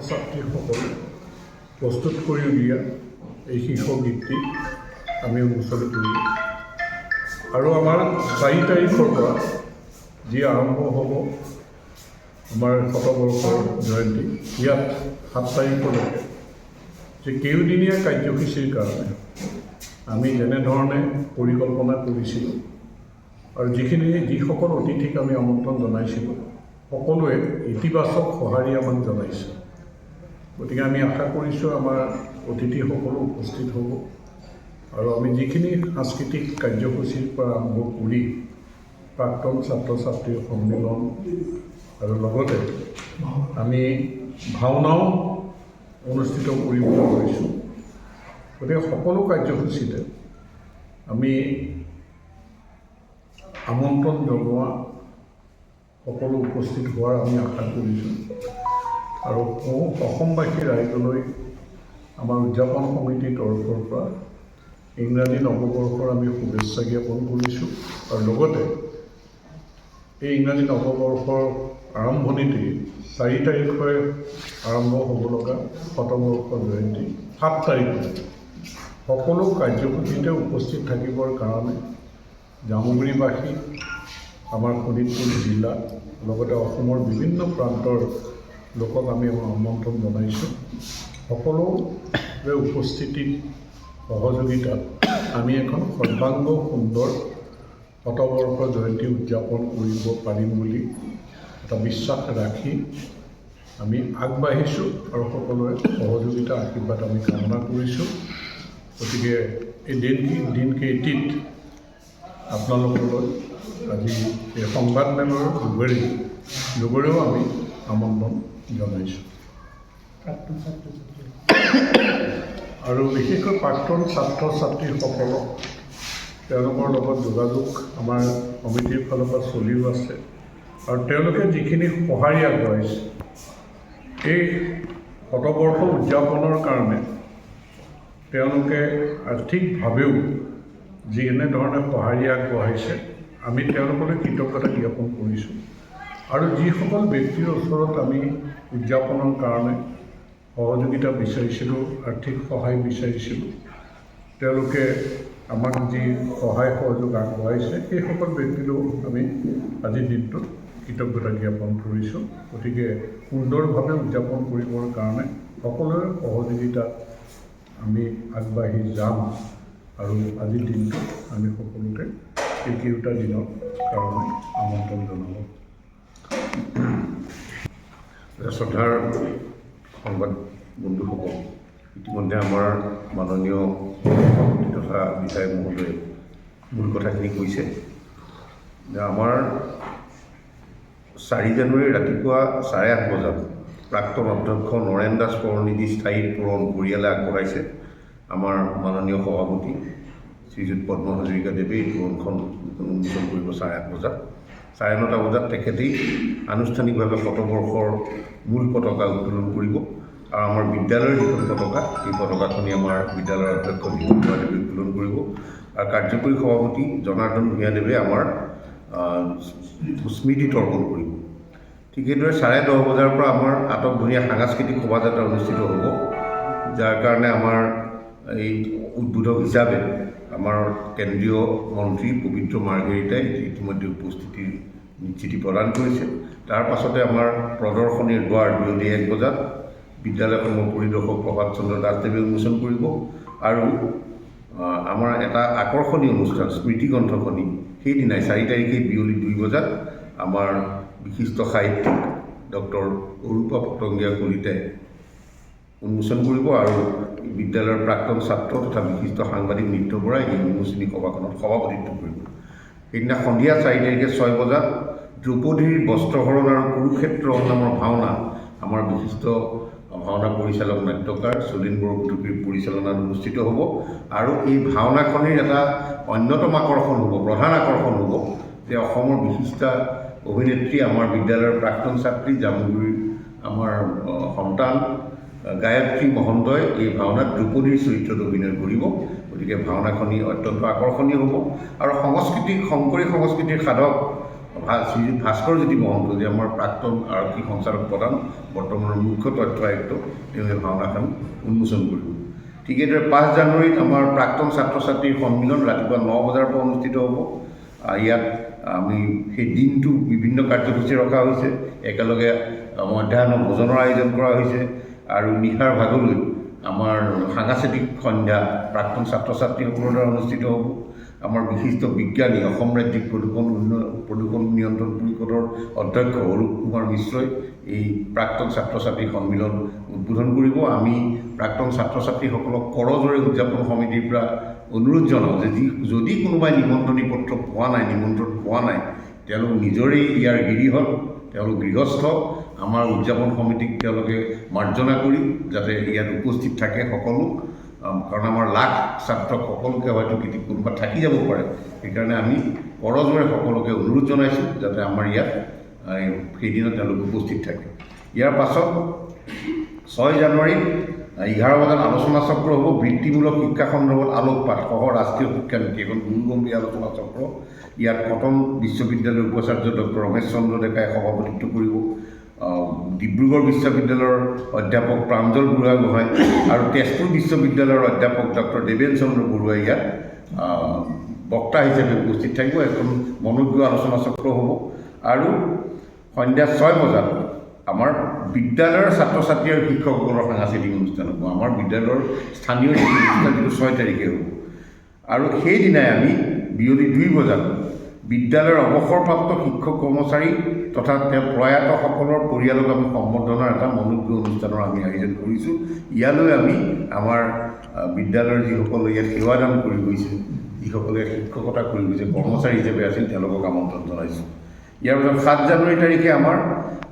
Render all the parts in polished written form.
ছাত্ৰীসকলে প্ৰস্তুত কৰি উলিওৱা এই শীৰ্ষ গীতটি আমি উন্মোচন কৰিম। আৰু আমাৰ 4 তাৰিখৰ পৰা যি আৰম্ভ হ'ব আমাৰ শতবৰ্ষৰ জয়ন্তী, ইয়াত 7 তাৰিখলৈকে যে কেইদিনীয়া কাৰ্যসূচীৰ কাৰণে আমি যেনেধৰণে পৰিকল্পনা কৰিছিলোঁ আৰু যিসকল অতিথিক আমি আমন্ত্ৰণ জনাইছিলোঁ, সকলোৱে ইতিবাচক সঁহাৰি আমাক জনাইছে। গতিকে আমি আশা কৰিছোঁ, আমাৰ অতিথিসকলো উপস্থিত হ'ব আৰু আমি যিখিনি সাংস্কৃতিক কাৰ্যসূচীৰ পৰা আৰম্ভ কৰি প্ৰাক্তন ছাত্ৰ ছাত্ৰীৰ সন্মিলন আৰু লগতে আমি ভাওনাও অনুষ্ঠিত কৰিবলৈ লৈছোঁ। গতিকে সকলো কাৰ্যসূচীতে আমি আমন্ত্ৰণ জনোৱা সকলো উপস্থিত হোৱাৰ আমি আশা কৰিছোঁ। আৰু কওঁ, অসমবাসী ৰাইজলৈ আমাৰ উদযাপন সমিতিৰ তৰফৰ পৰা ইংৰাজী নৱবৰ্ষৰ আমি শুভেচ্ছা জ্ঞাপন কৰিছোঁ। আৰু লগতে এই ইংৰাজী নৱবৰ্ষৰ আৰম্ভণিতেই 4 তাৰিখে আৰম্ভ হ'ব লগা শতবৰ্ষ জয়ন্তী 7 তাৰিখলৈ সকলো কাৰ্যসূচীতে উপস্থিত থাকিবৰ কাৰণে জামুগুৰিবাসী, আমাৰ শোণিতপুৰ জিলা, লগতে অসমৰ বিভিন্ন প্ৰান্তৰ লোকক আমি আমন্ত্ৰণ জনাইছোঁ। সকলোৰে উপস্থিতিত, সহযোগিতাত আমি এখন সৰ্বাংগ সুন্দৰ শতবৰ্ষ জয়ন্তী উদযাপন কৰিব পাৰিম বুলি এটা বিশ্বাস ৰাখি আমি আগবাঢ়িছোঁ আৰু সকলোৰে সহযোগিতা, আশীৰ্বাদ আমি কামনা কৰিছোঁ। গতিকে এই দিনকেইটিত আপোনালোকলৈ আজি এই সংবাদমেলৰ যোগেৰেও আমি আমন্ত্ৰণ জনাইছোঁ। প্ৰাক্তন ছাত্ৰ ছাত্ৰী। আৰু বিশেষকৈ প্ৰাক্তন ছাত্ৰ ছাত্ৰীসকলক, তেওঁলোকৰ লগত যোগাযোগ আমাৰ সমিতিৰ ফালৰ পৰা চলিও আছে আৰু তেওঁলোকে যিখিনি সঁহাৰি আগবঢ়াইছে এই শতবৰ্ষ উদযাপনৰ কাৰণে, তেওঁলোকে আৰ্থিকভাৱেও যি এনেধৰণে সঁহাৰি আগবঢ়াইছে, আমি তেওঁলোকলৈ কৃতজ্ঞতা জ্ঞাপন কৰিছোঁ। আৰু যিসকল ব্যক্তিৰ ওচৰত আমি উদযাপনৰ কাৰণে সহযোগিতা বিচাৰিছিলোঁ, আৰ্থিক সহায় বিচাৰিছিলোঁ, তেওঁলোকে আমাক যি সহায় সহযোগ আগবঢ়াইছে, সেইসকল ব্যক্তিলৈও আমি আজিৰ দিনটোত কৃতজ্ঞতা জ্ঞাপন কৰিছোঁ। গতিকে সুন্দৰভাৱে উদযাপন কৰিবৰ কাৰণে সকলোৰে সহযোগিতাত আমি আগবাঢ়ি যাম আৰু আজিৰ দিনটোত আমি সকলোকে এই কেইটা দিনৰ কাৰণে আমন্ত্ৰণ জনালোঁ। শ্ৰদ্ধাৰ সংবাদ বন্ধুসকল, ইতিমধ্যে আমাৰ মাননীয় সভাপতি তথা বিধায়ক মহোদয়ে মূল কথাখিনি কৈছে যে আমাৰ 4 জানুৱাৰী ৰাতিপুৱা 8:30 বজাত প্ৰাক্তন অধ্যক্ষ নৰেন দাস বৰণিজি স্থায়ী তোৰণ পৰিয়ালে আগবঢ়াইছে। আমাৰ মাননীয় সভাপতি শ্ৰীযুত পদ্ম হাজৰিকাদেৱে এই তোৰণখন উন্মোচন কৰিব 8:30 বজাত। 9:30 বজাত তেখেতেই আনুষ্ঠানিকভাৱে শতবৰ্ষৰ মূল পতাকা উত্তোলন কৰিব আৰু আমাৰ বিদ্যালয়ৰ যিখন পতাকা, এই পতাকাখনি আমাৰ বিদ্যালয়ৰ অধ্যক্ষ দীপক বৰাদেৱে উত্তোলন কৰিব আৰু কাৰ্যকৰী সভাপতি জনাৰ্দন ভূঞাদেৱে আমাৰ স্মৃতি তৰ্পণ কৰিব। ঠিক সেইদৰে 10:30 বজাৰ পৰা আমাৰ আটকধুনীয়া সাংস্কৃতিক শোভাযাত্ৰা অনুষ্ঠিত হ'ব, যাৰ কাৰণে আমাৰ এই উদ্বোধক হিচাপে আমাৰ কেন্দ্ৰীয় মন্ত্ৰী পবিত্ৰ মাৰ্ঘেৰিটাই ইতিমধ্যে উপস্থিতিৰ নিশ্চিতি প্ৰদান কৰিছে। তাৰ পাছতে আমাৰ প্ৰদৰ্শনীৰ দ্বাৰ বিয়লি 1 বজাত বিদ্যালয়সমূহৰ পৰিদৰ্শক প্ৰভাত চন্দ্ৰ দাসদেৱে উন্মোচন কৰিব। আৰু আমাৰ এটা আকৰ্ষণীয় অনুষ্ঠান স্মৃতিগ্ৰন্থখনি সেইদিনাই 4 তাৰিখে বিয়লি 2 বজাত আমাৰ বিশিষ্ট সাহিত্যিক ডক্টৰ অৰূপা পতংগীয়া কলিতাই উন্মোচন কৰিব আৰু বিদ্যালয়ৰ প্ৰাক্তন ছাত্ৰ তথা বিশিষ্ট সাংবাদিক নিত্য বৰাই এই উন্মোচনী সভাখনত সভাপতিত্ব কৰিব। সেইদিনা সন্ধিয়া 4 তাৰিখে 6 বজাত দ্ৰৌপদীৰ বস্ত্ৰহৰণ আৰু কুৰুক্ষেত্ৰ নামৰ ভাওনা আমাৰ বিশিষ্ট ভাওনা পৰিচালক, নাট্যকাৰ চলিন বৰকটকীৰ পৰিচালনাত অনুষ্ঠিত হ'ব। আৰু এই ভাওনাখনিৰ এটা অন্যতম আকৰ্ষণ হ'ব, প্ৰধান আকৰ্ষণ হ'ব যে অসমৰ বিশিষ্ট অভিনেত্ৰী, আমাৰ বিদ্যালয়ৰ প্ৰাক্তন ছাত্ৰী, জামুগুৰিৰ আমাৰ সন্তান গায়ত্ৰী মহন্তই এই ভাওনাত দ্ৰৌপদীৰ চৰিত্ৰত অভিনয় কৰিব। গতিকে ভাওনাখনি অত্যন্ত আকৰ্ষণীয় হ'ব। আৰু সংস্কৃতি, শংকৰী সংস্কৃতিৰ সাধক শ্ৰীযুত ভাস্কৰ জ্যোতি মহন্ত, যে আমাৰ প্ৰাক্তন আৰক্ষী সঞ্চালক প্ৰধান, বৰ্তমানৰ মুখ্য তথ্য আয়ুক্ত, তেওঁ এই ভাওনাখন উন্মোচন কৰিব। ঠিক এইদৰে 5 জানুৱাৰীত আমাৰ প্ৰাক্তন ছাত্ৰ ছাত্ৰীৰ সন্মিলন ৰাতিপুৱা 9 বজাৰ পৰা অনুষ্ঠিত হ'ব। ইয়াত আমি সেই দিনটো বিভিন্ন কাৰ্যসূচী ৰখা হৈছে। একেলগে মধ্যাহ্ন ভোজনৰ আয়োজন কৰা হৈছে আৰু নিশাৰ ভাগলৈ আমাৰ সাংস্কৃতিক সন্ধ্যা প্ৰাক্তন ছাত্ৰ ছাত্ৰীসকলৰ দ্বাৰা অনুষ্ঠিত হ'ব। আমাৰ বিশিষ্ট বিজ্ঞানী, অসম ৰাজ্যিক প্ৰদূষণ নিয়ন্ত্ৰণ পৰিষদৰ অধ্যক্ষ অৰূপ কুমাৰ মিশ্ৰই এই প্ৰাক্তন ছাত্ৰ ছাত্ৰী সন্মিলন উদ্বোধন কৰিব। আমি প্ৰাক্তন ছাত্ৰ ছাত্ৰীসকলক কৰজোৰে উদযাপন সমিতিৰ পৰা অনুৰোধ জনাওঁ যে যদি কোনোবাই নিমন্ত্ৰণী পত্ৰ পোৱা নাই, নিমন্ত্ৰণ পোৱা নাই, তেওঁলোক নিজৰেই ইয়াৰ গিৰিহঁত, তেওঁলোক গৃহস্থ। আমাৰ উদযাপন সমিতিক তেওঁলোকে মাৰ্জনা কৰি যাতে ইয়াত উপস্থিত থাকে সকলো, কাৰণ আমাৰ লাখ ছাত্ৰক সকলোকে হয়তো কেতিয়া কোনোবা থাকি যাব পাৰে। সেইকাৰণে আমি কৰজোৰে সকলোকে অনুৰোধ জনাইছোঁ যাতে আমাৰ ইয়াত সেইদিনা তেওঁলোক উপস্থিত থাকে। ইয়াৰ পাছত 6 জানুৱাৰীত 11 বজাত আলোচনা চক্ৰ হ'ব, বৃত্তিমূলক শিক্ষা সন্দৰ্ভত আলোকপাত সহ ৰাষ্ট্ৰীয় শিক্ষানীতি, এখন গুৰুগম্ভীৰ আলোচনা চক্ৰ। ইয়াত কটন বিশ্ববিদ্যালয়ৰ উপাচাৰ্য ডক্টৰ ৰমেশ চন্দ্ৰ ডেকাই সভাপতিত্ব কৰিব। ডিব্ৰুগড় বিশ্ববিদ্যালয়ৰ অধ্যাপক প্ৰাঞ্জল বুঢ়াগোহাঁই আৰু তেজপুৰ বিশ্ববিদ্যালয়ৰ অধ্যাপক ডক্টৰ দেৱেন চন্দ্ৰ বৰুৱাই ইয়াত বক্তা হিচাপে উপস্থিত থাকিব। এখন মনোজ্ঞ আলোচনা চক্ৰ হ'ব। আৰু সন্ধ্যা 6 বজাত আমাৰ বিদ্যালয়ৰ ছাত্ৰ ছাত্ৰী আৰু শিক্ষকসকলৰ সাংস্কৃতিক অনুষ্ঠান হ'ব, আমাৰ বিদ্যালয়ৰ স্থানীয় যিটো অনুষ্ঠান, যিটো 6 তাৰিখে হ'ব। আৰু সেইদিনাই আমি বিয়লি 2 বজাত বিদ্যালয়ৰ অৱসৰপ্ৰাপ্ত শিক্ষক কৰ্মচাৰী তথা তেওঁ প্ৰয়াতসকলৰ পৰিয়ালক আমি সম্বৰ্ধনাৰ এটা মনোজ্ঞ অনুষ্ঠানৰ আমি আয়োজন কৰিছোঁ। ইয়ালৈ আমি আমাৰ বিদ্যালয়ৰ যিসকল ইয়াত সেৱাদান কৰি গৈছে, যিসকলে ইয়াত শিক্ষকতা কৰি গৈছে, কৰ্মচাৰী হিচাপে আছিল, তেওঁলোকক আমন্ত্ৰণ জনাইছোঁ। ইয়াৰ পাছত 7 জানুৱাৰী তাৰিখে আমাৰ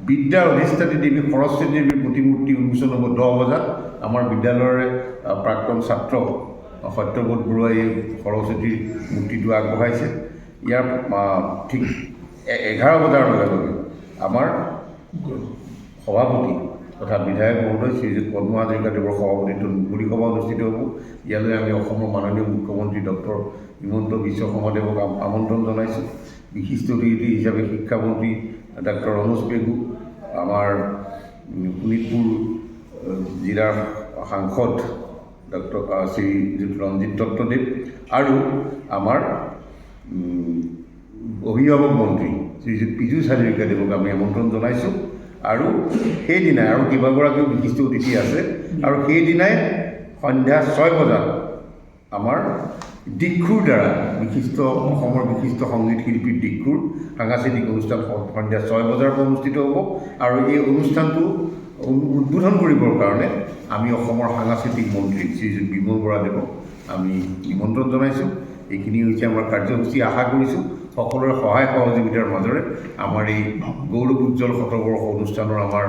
বিদ্যাৰ অধিষ্ঠাত্ৰী দেৱী সৰস্বতী দেৱীৰ প্ৰতিমূৰ্তি উন্মোচন হ'ব 10 বজাত। আমাৰ বিদ্যালয়ৰে প্ৰাক্তন ছাত্ৰ সত্যব্ৰত বৰুৱাই এই সৰস্বতীৰ মূৰ্তিটো আগবঢ়াইছে। ইয়াৰ ঠিক 11 বজাৰ লগে লগে আমাৰ সভাপতি তথা বিধায়ক মহোদয় শ্ৰীযুত পদ্ম হাজৰিকাদেৱৰ সভাপতিত্বত মুকলি সভা অনুষ্ঠিত হ'ব। ইয়ালৈ আমি অসমৰ মাননীয় মুখ্যমন্ত্ৰী ডক্টৰ হিমন্ত বিশ্ব শৰ্মাদেৱক আমন্ত্ৰণ জনাইছোঁ। বিশিষ্ট অতিথি হিচাপে শিক্ষামন্ত্ৰী ডাক্তৰ ৰণোজ পেগু, আমাৰ শোণিতপুৰ জিলাৰ সাংসদ ডক্টৰ শ্ৰীযুত ৰঞ্জিত দত্তদেৱ আৰু আমাৰ অভিভাৱক মন্ত্ৰী শ্ৰীযুত পীযুষ হাজৰিকাদেৱক আমি আমন্ত্ৰণ জনাইছোঁ। আৰু সেইদিনাই আৰু কেইবাগৰাকীও বিশিষ্ট অতিথি আছে। আৰু সেইদিনাই সন্ধ্যা 6 বজাত আমাৰ দীক্ষুৰ দ্বাৰা অসমৰ বিশিষ্ট সংগীত শিল্পী দীক্ষুৰ সাংস্কৃতিক অনুষ্ঠান সন্ধ্যা 6 বজাৰ পৰা অনুষ্ঠিত হ'ব। আৰু এই অনুষ্ঠানটো উদ্বোধন কৰিবৰ কাৰণে আমি অসমৰ সাংস্কৃতিক মন্ত্ৰী শ্ৰীযুত বিমল বৰাদেৱক আমি নিমন্ত্ৰণ জনাইছোঁ। এইখিনি হৈছে আমাৰ কাৰ্যসূচী। আশা কৰিছোঁ সকলোৰে সহায় সহযোগিতাৰ মাজেৰে আমাৰ এই গৌৰৱ উজ্জ্বল শতবৰ্ষ অনুষ্ঠানৰ আমাৰ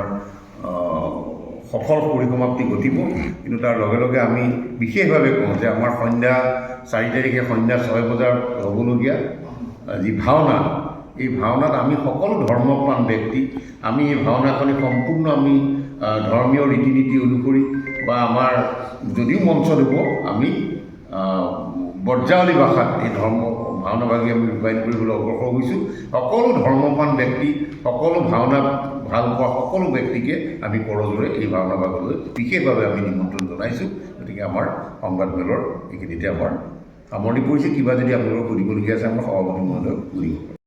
সফল পৰিসমাপ্তি ঘটিব। কিন্তু তাৰ লগে লগে আমি বিশেষভাৱে কওঁ যে আমাৰ সন্ধ্যা 4 তাৰিখে সন্ধ্যা 6 বজাৰ হ'বলগীয়া যি ভাওনা, এই ভাওনাত আমি সকলো ধৰ্মপ্ৰাণ ব্যক্তি, আমি এই ভাওনাখনি সম্পূৰ্ণ আমি ধৰ্মীয় ৰীতি নীতি অনুসৰি বা আমাৰ যদিও মঞ্চত হ'ব, আমি বজ্ৰাৱলী ভাষাত এই ধৰ্ম ভাওনাভাগী আমি ৰূপায়ণ কৰিবলৈ অগ্ৰসৰ হৈছোঁ। সকলো ধৰ্মপ্ৰাণ ব্যক্তি, সকলো ভাওনা ভাল পোৱা সকলো ব্যক্তিকে আমি কৰজোৰে এই ভাওনা ভাগলৈ বিশেষভাৱে আমি নিমন্ত্ৰণ জনাইছোঁ। গতিকে আমাৰ সংবাদমেলৰ এইখিনিতে আমাৰ সামৰণি পৰিছে। কিবা যদি আপোনালোকৰ সুধিবলগীয়া আছে, আমাৰ সভাপতি মহোদয়ক সুধিব পাৰে।